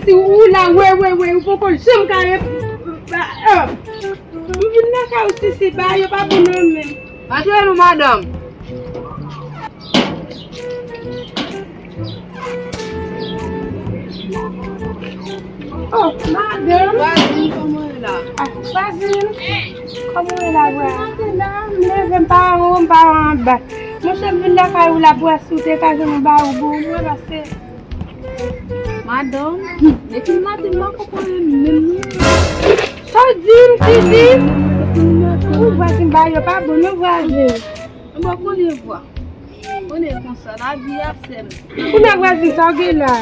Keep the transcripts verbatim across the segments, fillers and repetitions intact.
Si ou la, wè, wè, wè, ou poko janm ka rep-, ba, ah. M vin lakay ou, Sisi, bagay yo pa bon non menm. Antre non, madanm. Oh, madanm. Vwazin, kòman w ye la? Ah, vwazin, kòman w ye la, vwazin? M te la, m leve, m pa anwo, m pa anba. Monchè, m vin lakay ou la pou wè si w te ka jwenn yon bagay ou bon, mwen pase. Madanm, depi maten m pa konprann menm non. Sa w di m, Sisi? Ou vwazin, bagay yo pa bon non, vwazin. Mwen konnen vwa. Konnen konsa, lavi a sèl. Ou nan vwazin, sa w gen la?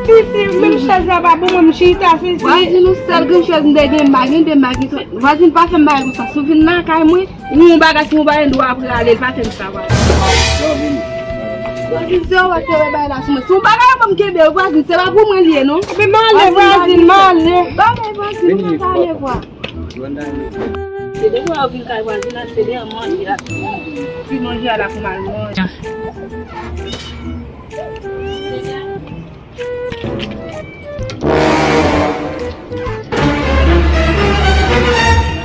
Sisi, menm chèz la pa bon, mwen m chita, Sisi. Vwazin, ou sèl grenn chèz m te gen, m pa gen de, m pa gen twa. Vwazin, pa fè m bagay konsa. Si w vin lakay mwen, ou yon bagay, si yon bagay, m dwe apre ale, pa fè m sa, vwazin. Vwazin, se ou wè ke wè bagay la sou mwen. Si yon bagay, ban m kenbe, vwazin, se pa pou mwen li ye, non. Epi m ale, vwazin, m ale. Ba bay, vwazin, ou pa ka ale, vwa. Se depi w vin kay vwazin nan, se de manje a. Ti manje a la pou m al manje.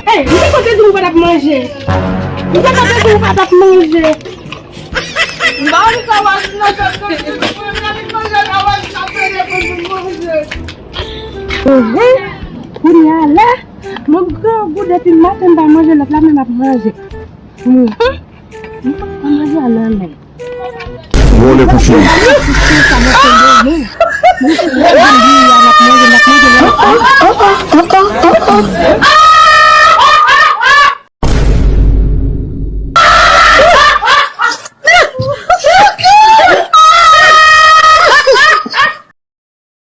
Hey, m te konn te di w pa t ap manje. M te konn te di w pa t ap manje. M pa konn sa vwazin nan fè m manje, mwen m vin manje la vwazin nan fè de pou m manje. Ehe, kounye a la, mwen grangou depi maten m pa manje, lòt la menm ap manje. Mhm. M pa manje a la menm. Vòlè pou fini.